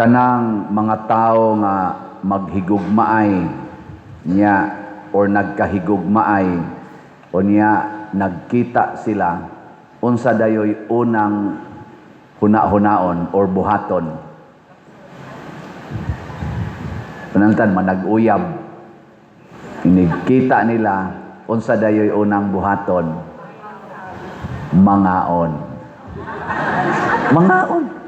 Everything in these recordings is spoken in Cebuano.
Kanang mga tao nga maghigugmaay niya or nagkahigugmaay o niya nagkita sila, unsa dayoy unang huna-hunaon or buhaton? Pananglitan manag-uyab, inigkita nila, unsa dayoy unang buhaton? Mangaon, mangaon.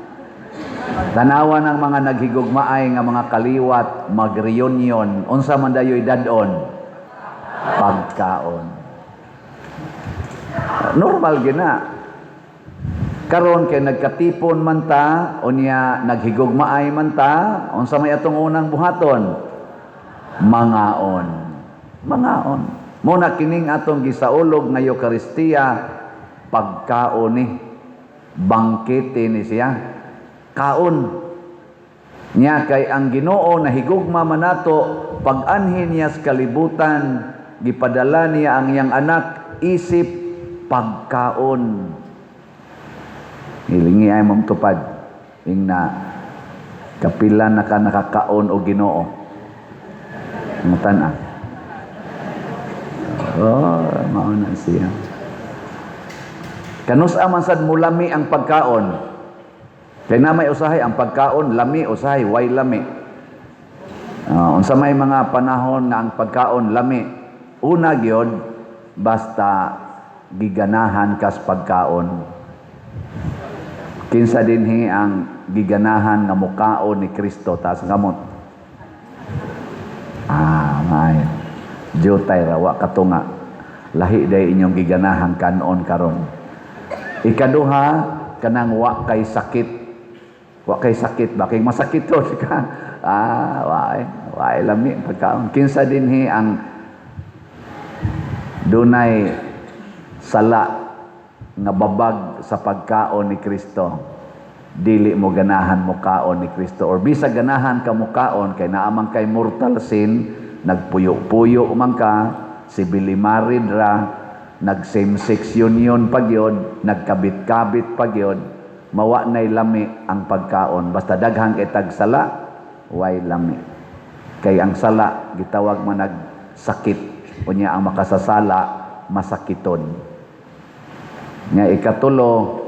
Tanawa ng mga naghigugmaay nga mga kaliwat mag-reunion, unsa man dayoy dad-on? Pagkaon. Normal gina. Karon kay nagkatipon man ta, unya naghigugmaay man ta, unsa may atong unang buhaton? Mangaon. Mangaon. Mao na kining atong gisaulog nga Eukaristiya, pagkaon ni, bangkete ni siya. Kaon. Nya kay ang Ginoo nahigugma man nato, pag-anhi niya sa kalibutan, gipadala niya ang iyang anak isip pagkaon. Hilingi ay mong tupad. Ingna, kapila na ka nakakaon o Ginoo? Matan-a. Oh, mao na siya. Kanus-a man sad mulami ang pagkaon? Kay na may usahay ang pagkaon lami, usahay way lami. Unsa may mga panahon nga ang pagkaon lami? Una gyud, basta giganahan kas pagkaon. Kinsa dinhi ang giganahan nga mukaon ni Kristo? Taas ang kamot. Ah, maayo. Jutay ra wa katunga. Lahi day inyong giganahan kanon karon. Ikaduha, kanang wa kay sakit. Wa kay sakit ba kay masakit to ka? Ah, wa wa lami pagkaon. Kinsa dinhi ang dunay sala nga babag sa pagkaon ni Kristo? Dili mo ganahan mo kaon ni Kristo or bisag ganahan ka mo kaon kay naa man kay mortal sin, nagpuyo-puyo man ka, civilly married ra, nag same sex union pa gyud, nagkabit-kabit pa gyud, mawa nay lami ang pagkaon. Basta daghan kay tag sala, way lami. Kay ang sala gitawag man nag sakit, unya ang makasasala masakiton. Nga ikatulo,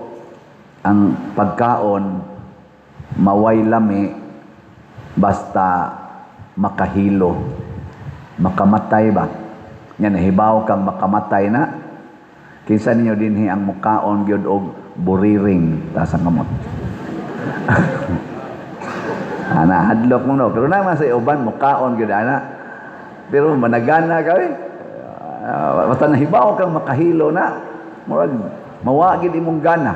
ang pagkaon maway lami basta makahilo, makamatay ba nya? Nahibaw kang makamatay na. Kinsa ninyo dinhi ang mukaon gyud og buriring? Taas ang kamot. Ana, hadlok mo no, pero naman sa uban mukaon gyud ana, pero managana ka eh. Basta nahibaw kang makahilo na, murag mawa gid imong gana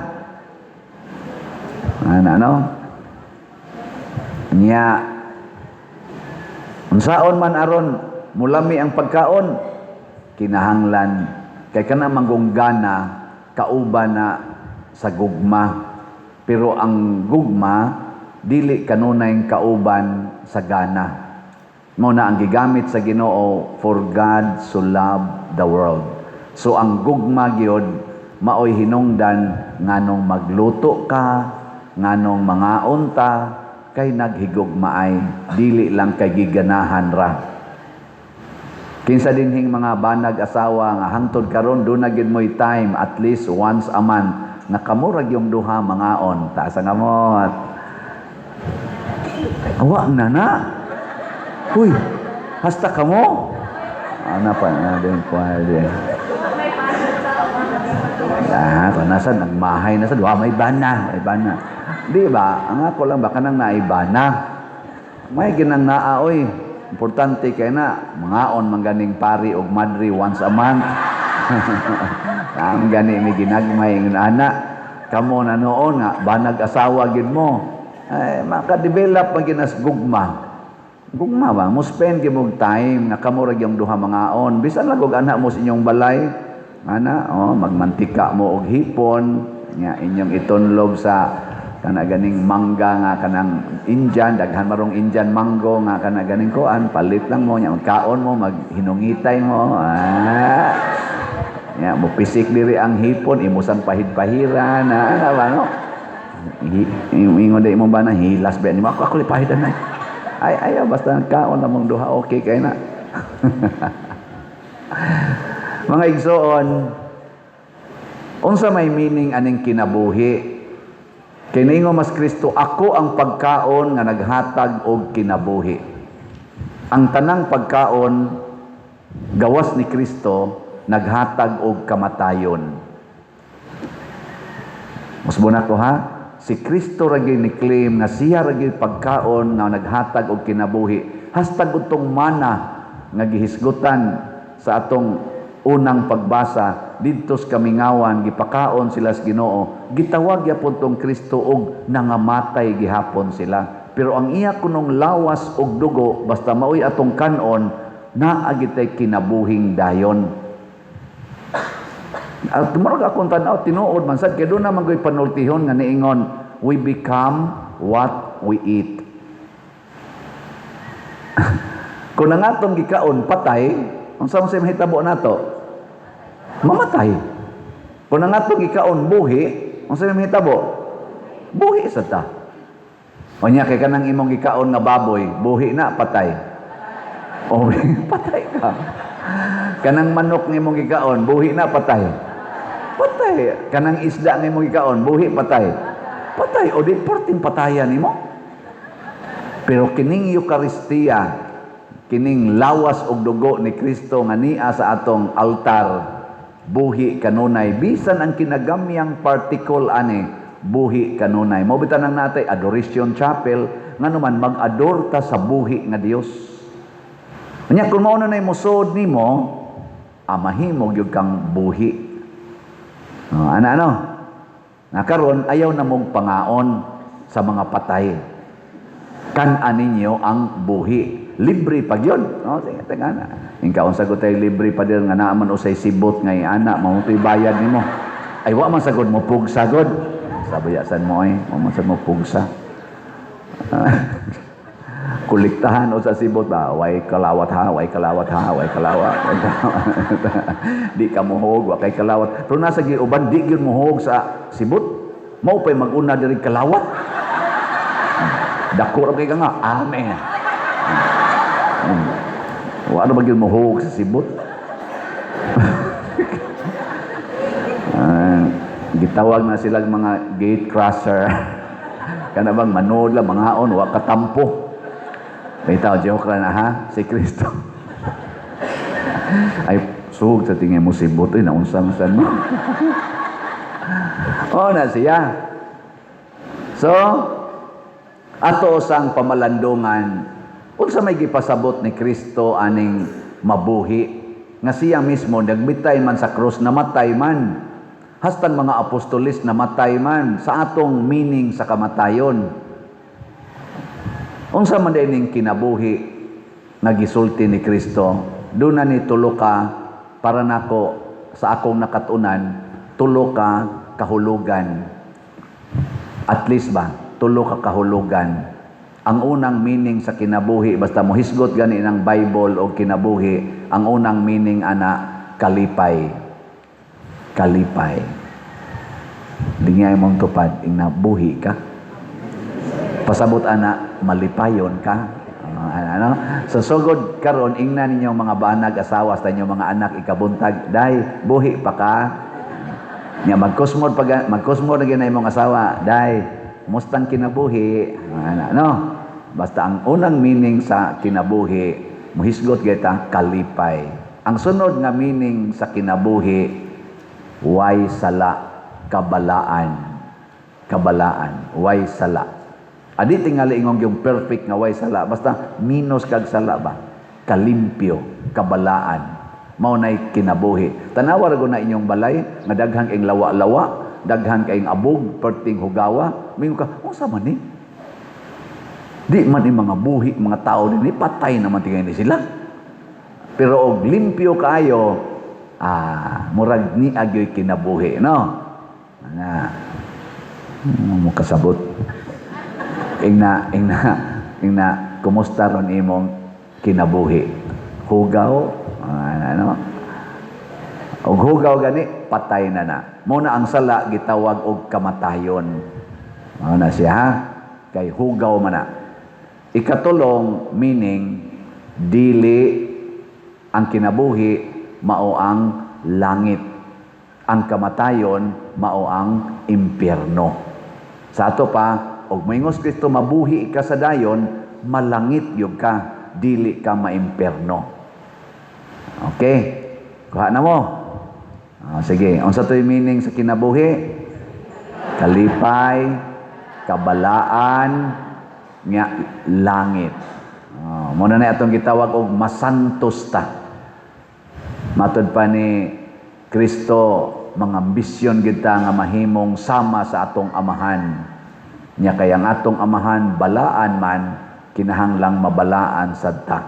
ana, no? Nya unsaon man aron mulami ang pagkaon? Kinahanglan kay kana manggong gana kauban na sa gugma, pero ang gugma dili kanunay kauban sa gana. Mao na ang gigamit sa Ginoo, "For God so loved the world." So ang gugma gyud maoy hinungdan nganong magluto ka, nganong mangaon ta, kay naghigugmaay, dili lang kay giganahan ra. Kinsa dinhing mga banag asawa nga hangtod karon duna gyud mo'y time at least once a month nga kamo ra gyung duha mangaon? Taas ang kamot. Awa na na. Uy, hasta kamo? Ana pa na din pwede. Ah, nasa nagmahay na sa duha, may bana, may bana. Di ba? Ang ako lang ba kanang naibana. May ginang naa oy. Importante kay na mangaon man ganing pari og madri once a month. Ang gani mi ginagmay ng ana. Kamo na noon nga banag asawa gid mo. Ay, maka-develop man ginas gugma. Gugma ba? Mo spend gyud mo time nga kamo ra gyung duha mangaon. Bisan lang og ana mo sa inyong balay. Ana, oh, magmantika mo og hipon, nga inyong itunlob sa kana ganing mangga nga kanang Indian, daghan marong Indian mango nga kana ganing kuan, palit lang mo nya, magkaon mo, maghinungitay mo. Ah. Nya mo pisik diri ang hipon, imo sang pahid-pahiran, ah, ba no? Ingon di imong bana, hilas ba nimo? Ako lipahid na. Ay, ayaw, basta kaon namong duha, okay kay na. Mga igsoon, unsa may meaning aning kinabuhi? Kay niingon mas Kristo, "Ako ang pagkaon nga naghatag og kinabuhi." Ang tanang pagkaon gawas ni Kristo naghatag og kamatayon. Musbon ako ha, si Kristo ra gyud ni claim nga siya ra gyud pagkaon nga naghatag og kinabuhi. Hastag utong mana nga gihisgutan sa atong unang pagbasa didto sa kamingawan, gipakaon sila sa Ginoo, gitawag gyapon tong Kristo og nangamatay gihapon sila. Pero ang iya kunong lawas og dugo, basta maoy atong kanon, naa gitay kinabuhing dayon. At murag akong tan-aw, tinuod man sad kay doon na man goy panultihon nga niingon, "We become what we eat." Kung ang atong gikaon patay, unsa man say mahitabo nato? Mamatay. Kung ang atong gikaon buhi, unsa may mahitabo? Buhi sa ta. Unya kay kanang imong gikaon nga baboy, buhi na, patay? O patay ka. Kanang manok nga imong gikaon, buhi na, patay? Patay. Kanang isda nga imong gikaon, buhi, patay? Patay. O di perting patayan nimo. Pero kining Eukaristiya, kining lawas og dugo ni Kristo nga nia sa atong altar, buhi kanunay. Bisan ang kinagamyang particle ani, buhi kanunay. Mao bitaw nang natay Adoration Chapel, ngano man mag-adore ta sa buhi nga Dios. Nya kung mao na nay musod nimo, mahimo gyud kang buhi. Oh, ana ano? Na karon ayaw na mong pangaon sa mga patay. Kan-a ninyo ang buhi. Libre pa gyud. No, sige, teka na. Ingkaon sa tay libre pa din nga naa man usay sibot nga ana, mao to'y bayad nimo. Ay wa man sagod mo pugsa god. Sabayasan mo ay, wa man sad mo pugsa. Kolektahan o sa sibot ba, way kalawat ha, way kalawat ha, way kalawat. Di ka muhog, wa kay kalawat. Pero nasa gi uban di gyud muhog sa sibot. Mao pay mag-una diri kalawat. Dako ra kay ka nga, amen. Wa ra ba gyud muhog sa sibot? Gitawag na silang mga gate crasher. Kana bang manood lang, mangaon, wa katampo. Bitaw, joke ra na ha, si Kristo. Ay, sug sa tingin mo sibot, ay, naunsa man sad mo. Oh, na siya. So, ato sang pamalandungan, unsa may gipasabot ni Kristo aning mabuhi nga siya mismo nagbitay man sa krus, namatay man. Hastang mga apostolis namatay man sa atong meaning sa kamatayon. Unsa man ning kinabuhi nga gisulti ni Kristo? Doon na ni tulo ka, para nako sa akong nakatunan, tulo ka kahulugan. At least ba, tulo ka kahulugan. Ang unang meaning sa kinabuhi, basta mohisgot gani ng Bible o kinabuhi, ang unang meaning ana, kalipay. Kalipay. Lingay mong tupad, ing buhi ka. Pasabot ana, malipayon ka. Ano? So sugod karon, ingna ninyo mga banag, asawa sa inyong mga anak ikabuntag, "Day, buhi pa ka?" Nya magkusmod pag magkusmod na gyud na imong asawa, "Day, mustang kinabuhi?" Ano, no? Basta ang unang meaning sa kinabuhi, muhisgot kita, kalipay. Ang sunod nga meaning sa kinabuhi, way sala, kabalaan. Kabalaan, way sala. Adi tingali ingong yung perfect nga way sala, basta minus kag sala ba? Kalimpyo, kabalaan. Mao nay kinabuhi. Tanawa ra na inyong balay nga daghan kayong lawa-lawa, daghan kayong abog, perting hugawa. Mingon ka, "Unsa man ni? Di man ni mga buhi, mga tao dinhi, patay naman tingay ni sila." Pero og limpyo kaayo, murag ni agyoy kinabuhi, no? Na, mo kasabot. Ingna, ingna, ingna, kumusta ron imong kinabuhi? Hugaw, ano? Og hugaw gani, patay na na. Mao na ang sala gitawag og kamatayon. Mao na siya, ha? Kay hugaw man na. Ikatulong meaning, dili ang kinabuhi mao ang langit. Ang kamatayon mao ang impyerno. Sa ato pa, og moingon si Kristo mabuhi ka sa dayon, malangit gyud ka, dili ka maimpyerno. Okay? Kuha na mo. Ah, sige, unsa to'y meaning sa kinabuhi? Kalipay, kabalaan, nga langit. Oh, mao na atong gitawag og masantos ta. Matod pa ni Kristo, mga ambisyon kita nga mahimong sama sa atong amahan. Nya kay ang atong amahan balaan man, kinahanglang mabalaan sad ta.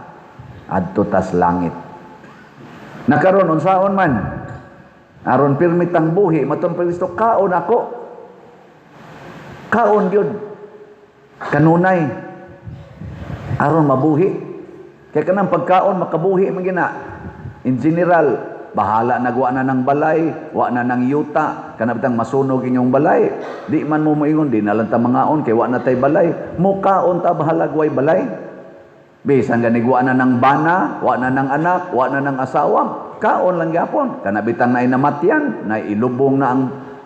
Adto tas langit. Nakaron unsaon man? Aron pirmi tang buhi, matong Kristo, kaon ako. Kaon gyud. Kanunay. Aron mabuhi. Kay kanang pagkaon makabuhi man gina. In general, bahala nagwa na ng balay, wa na ng yuta, kana bitang masunog inyong balay. Di man mo moingon, di na lang ta mangaon kay wa na tay balay. Mukaon ta bahalag way balay. Bisan gani wa na ng bana, wa na ng anak, wa na ng asawa, kaon lang gyapon. Kana bitang naay namatyan, naay ilubong na ang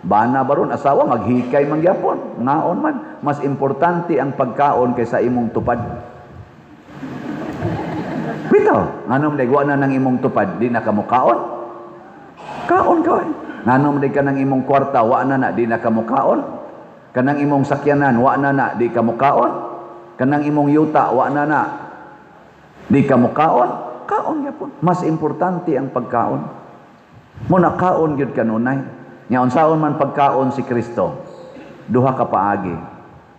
bana baron, asawa, maghikay man gyapon. Ngaon man, mas importante ang pagkaon kaysa imong tupad. Bitaw, nganong day wa na ng imong tupad, di na ka mukaon? Kaon ka eh. Nganong day ka ng imong kwarta, wa na na, di na ka mukaon? Kanang imong sakyanan, wa na na, di ka mukaon? Kanang imong yuta, wa na na, di ka mukaon? Kaon gyapon. Mas importante ang pagkaon. Muna kaon gyud kanunay. Nya unsaon man pagkaon si Kristo? Duha ka paagi.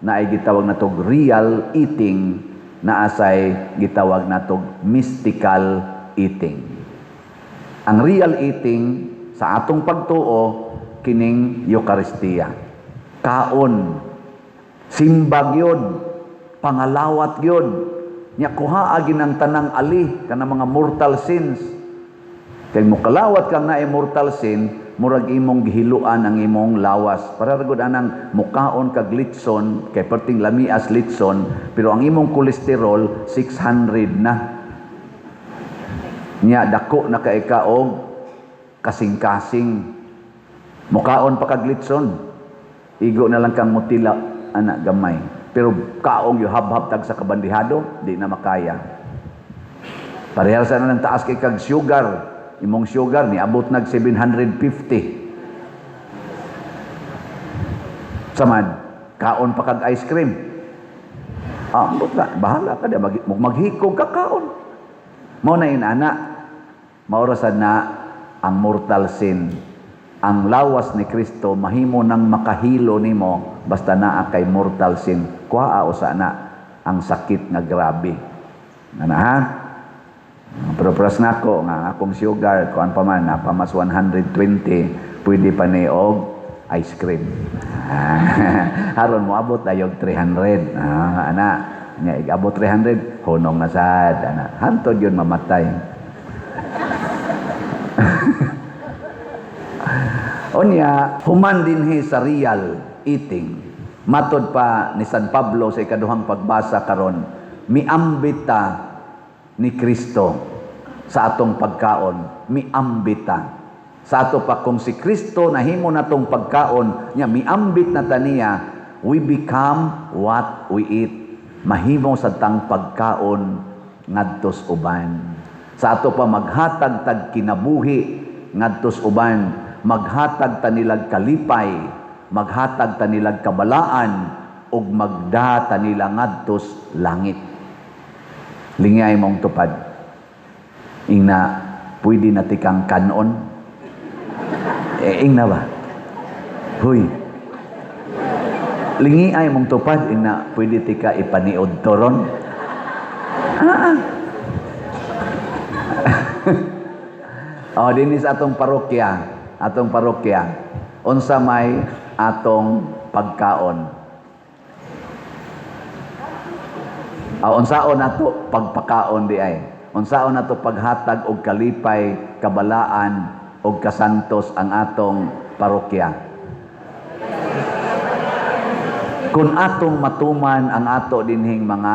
Naay gitawag natog real eating, naasay gitawag natog mystical eating. Ang real eating sa atong pagtuo kining Eukaristiya. Kaon, simbag yun, pangalawat yun. Nya kuhaa ginang tanang ali kana mga mortal sins. Kay mukalawat kang naay mortal sin, murag imong gihiluan ang imong lawas. Para gud anang mukaon kag litson, kay perting lamias litson, pero ang imong kolesterol 600 na. Nya dako na kay ka og kasing-kasing. Mukaon pa kag litson. Igo na lang kang mutila ana gamay. Pero kaong yu habhab tag sa kabandihado, di na makaya. Parehas sa na lang taas kay kag sugar. Imong sugar niabot nag 750. Saman, kaon pa kag ice cream. Ambot ka, bahala ka di maghikog ka kaon. Mao na inana, maorasan na ang mortal sin. Ang lawas ni Kristo mahimo nang makahilo nimo basta naa kay mortal sin. Kuhaa usa na ang sakit nga grabe. Ana ha? Pero pras nako nga akong sugar kuan pa man na pa mas 120, pwede pa ni og ice cream. Aron moabot dayog 300. Ana, nya igabot 300 hunong na sad ana. Hantod yun mamatay. Unya, human dinhi sa real eating. Matod pa ni San Pablo sa ikaduhang pagbasa karon, miambit ta ni Kristo sa atong pagkaon, miambit ta. Sa ato pa kung si Kristo nahimo natong pagkaon, nya miambit na ta niya, we become what we eat. Mahimo sa tang pagkaon ngadtos uban. Sa ato pa maghatag tag kinabuhi ngadtos uban, maghatag ta nilag kalipay, maghatag ta nilag kabalaan, ug magda ta nila ngadtos langit. Lingay mong tupad. Ingna, pwede na tikang kanon. Ingna ba? Huy. Lingi ay mong tupad, ingna, pwede tika ipaniod toron. Oh, dinis atong parokya, atong parokya. Unsa may atong pagkaon? Unsaon nato pagpakaon di ay? Unsaon nato paghatag og kalipay, kabalaan og kasantos ang atong parokya? Kung atong matuman ang ato dinhing mga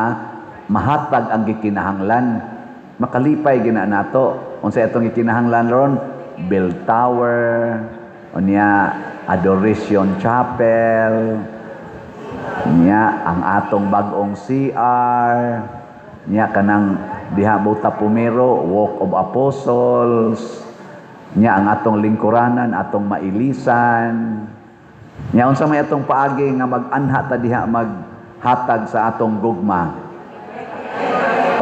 mahatag ang gikinahanglan, makalipay gina nato. Unsa atong gikinahanglan ron? Bell tower, unya Adoration Chapel, nya ang atong bag-ong CR, nya kanang diha Buta Pumero, Walk of Apostles, nya ang atong lingkuranan, atong mailisan. Nya unsa may atong paagi nga mag-anha ta diha, maghatag sa atong gugma?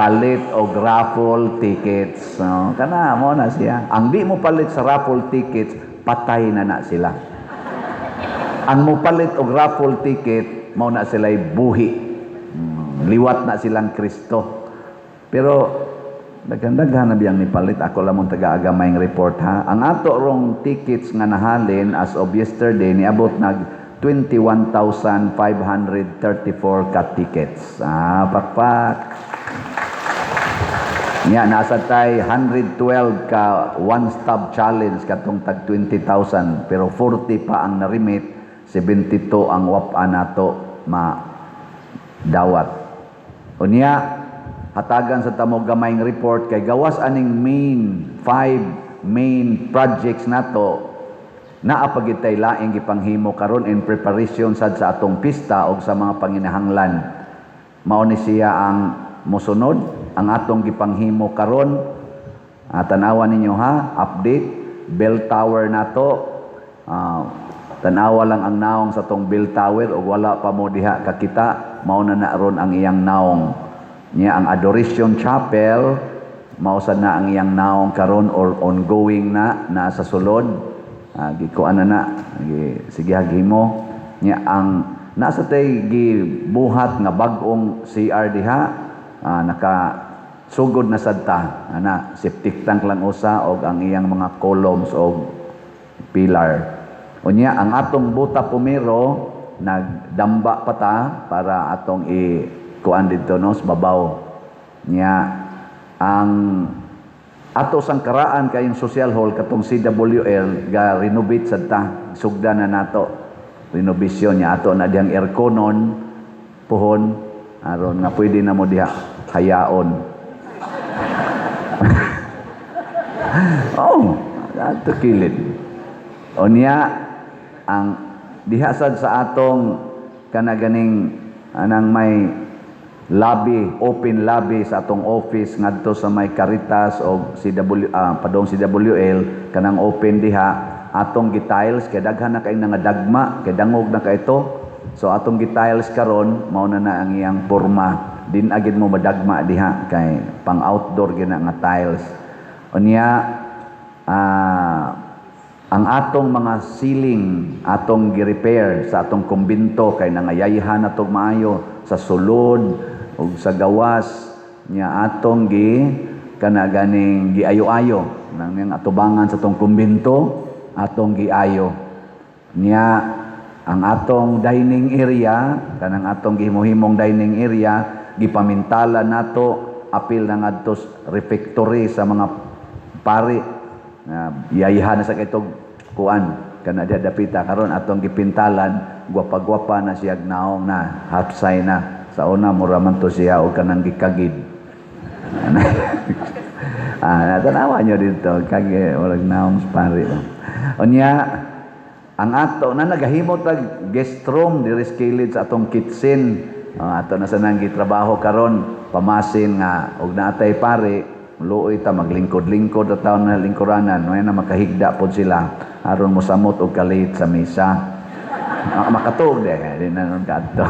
Palit og raffle tickets. No? Kana mo na siya. Ang di mo palit sa raffle tickets, patay na na sila. Ang mo palit og raffle ticket, mao na sila'y buhi. Liwat na silang Kristo. Pero daghan-daghan na biyang nipalit. Ako lamang taga-agamayng report ha. Ang ato rong tickets nga nahalin as of yesterday, niabot nag 21,534 ka tickets. Ah, pakpak. Nya nasa tay 112 ka one stop challenge katong tag 20,000, pero 40 pa ang narimit, 72 ang wapa nato ma dawat. Unya hatagan sa tamo gamayng report kay gawas aning main five main projects nato, naa pa gid tay laing gipanghimo karon in preparation sad sa atong pista og sa mga panginahanglan. Mao ni siya ang mosunod ang atong gipanghimo karon. Tanawa ninyo ha, update bell tower nato. Tanawa lang ang naong sa tong bell tower ug wala pa mo diha kakita, mao na na ron ang iyang naong. Niya ang Adoration Chapel, mao sad na ang iyang naong karon or ongoing na nasa sulod. Gikuan na na gi, sige haghimo. Niya ang nasa tay gibuhat nga bag-ong CR diha, naka sugod na sad ta ana, septic tank lang usa og ang iyang mga columns og pillar. Unya ang atong Buta Pumero, nagdamba pa ta para atong i kuan didto, no, sa babaw. Nya ang ato sang karaan kayong social hall katong CWL, ga renovate sad ta, sugda na nato renovation niya. Ato na diyang airconon puhon aron nga pwede na mo diha hayaon. Oh, ato kilid. Unya ang diha sad sa atong kana ganing anang may lobby, open lobby sa atong office ngadto sa may Caritas o CW, padong CWL, kanang open diha, atong gi-tiles kay daghan na kay nga dagma kay dangog na kay ito. So atong gi-tiles karon, mao na na ang iyang porma. Din agid mo madagma diha kay pang outdoor gina nga tiles. Unya ang atong mga ceiling atong gi-repair sa atong kumbinto kay nangayayhan na tog maayo sa sulod ug sa gawas. Nya atong gi kana ganing giayo-ayo nang yang atubangan sa atong kumbinto, atong giayo. Nya ang atong dining area, kanang atong gihimo-himong dining area, gipamintala nato apil na ngadto refectory sa mga pari na yayhan na sa kitog kuan kana diha dapita. Karon atong gipintalan, gwapa-gwapa na siya naong na hapsay na. Sa una mura man to siya og kanang gikagid. Natanawa nyo dito kagi murag naong sa pari. Unya ang ato na nagahimo tag guest room diri sa kilid sa atong kitchen. Ato na sa nang gitrabaho karon pamasin nga og naatay pare, luoy ta maglingkod-lingkod at taon na lingkuranan no na makahigda pod sila aron mosamot og kalit sa misa. Makatuog de di na nun kadto.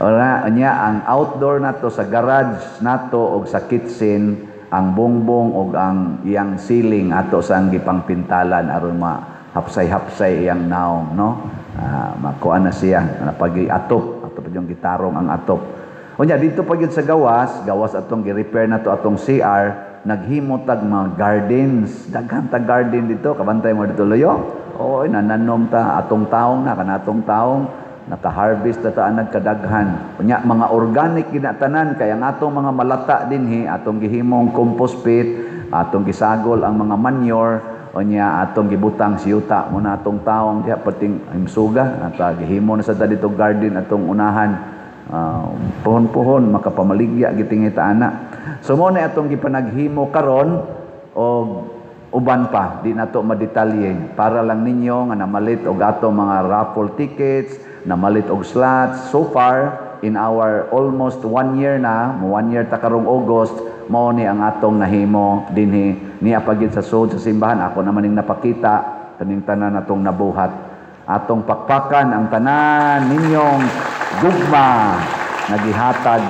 Ora unya ang outdoor nato sa garage nato og sa kitchen, ang bongbong og ang iyang ceiling ato sa ang gipangpintalan aron ma hapsay-hapsay iyang naong, no. Makuan na siya napagi atop ato pa yung gitarong ang atop. Unya dito pa gyud sa gawas, gawas atong gi-repair nato atong CR, naghimo tag mga gardens. Daghan tag garden dito, kabantay mo dito loyo. Oo, nananom ta atong taong na kanatong taong naka-harvest ta ta nagkadaghan. Unya mga organic ginatanan kay ang atong mga malata dinhi atong gihimong compost pit, atong gisagol ang mga manure. Unya atong gibutang si yuta mo na atong taong diha perting himsuga at gihimo na sa dito garden atong unahan. Puhon-puhon makapamaligya gitingita ana. So mo na atong gipanaghimo karon og uban pa, di nato madetalye, para lang ninyo nga namalit og ato mga raffle tickets, namalit og slots. So far in our almost one year na, mo one year ta karong August, mao ni ang atong nahimo dinhi niya pagid sa sud sa simbahan. Ako naman ning napakita kaning tanan atong nabuhat. Atong pakpakan ang tanan ninyong gugma nga gihatag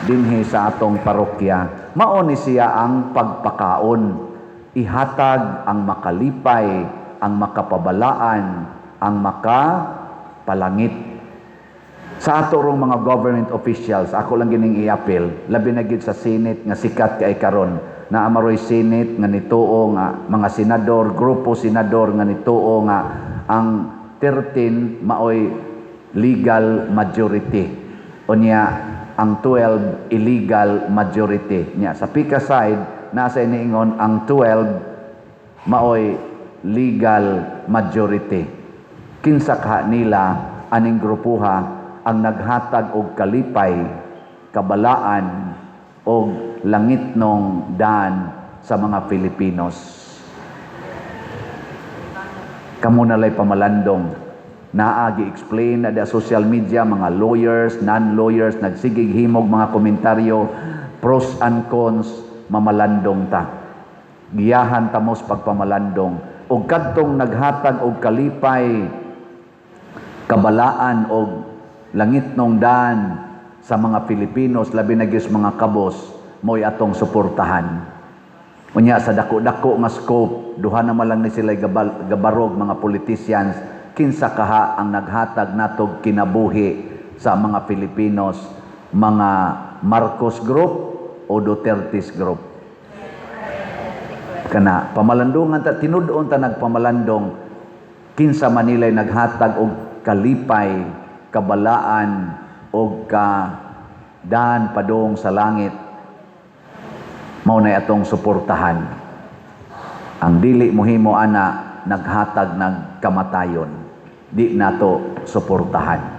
dinhi sa atong parokya. Mao ni siya ang pagpakaon. Ihatag ang makalipay, ang makapabalaan, ang makapalangit. Sa ato rong mga government officials, ako lang gining i-appeal, labi na gid sa Senate nga sikat kay karon, na amaroy Senate nga nituo nga mga senador, grupo senador nga nituo nga ang 13 maoy legal majority. Unya ang 12 illegal majority. Nya sa PICA side, nasa iniingon ang 12 maoy legal majority. Kinsa kaha nila aning grupuha ang naghatag og kalipay, kabalaan og langitnong daan sa mga Filipinos? Kamo na lay pamalandong. Naa gi-explain na da social media, mga lawyers, non-lawyers, nagsigig himog mga komentaryo, pros and cons, mamalandong ta. Giyahan tamos pagpamalandong. Og kadtong naghatag og kalipay, kabalaan og langitnong daan sa mga Filipinos, labi na gyud sa mga kabos, mo'y atong suportahan. Unya sa dako-dako nga scope, duha na man lang ni sila gabarog mga politicians, kinsa kaha ang naghatag natog kinabuhi sa mga Filipinos, mga Marcos Group o Duterte's Group? Kana pamalandungan ta, tinud-on ta nagpamalandong kinsa man nila'y naghatag og kalipay, kabalaan og kadaan padung sa langit, mao nay atong suportahan. Ang dili mohimo ana, naghatag ng kamatayon, di nato suportahan.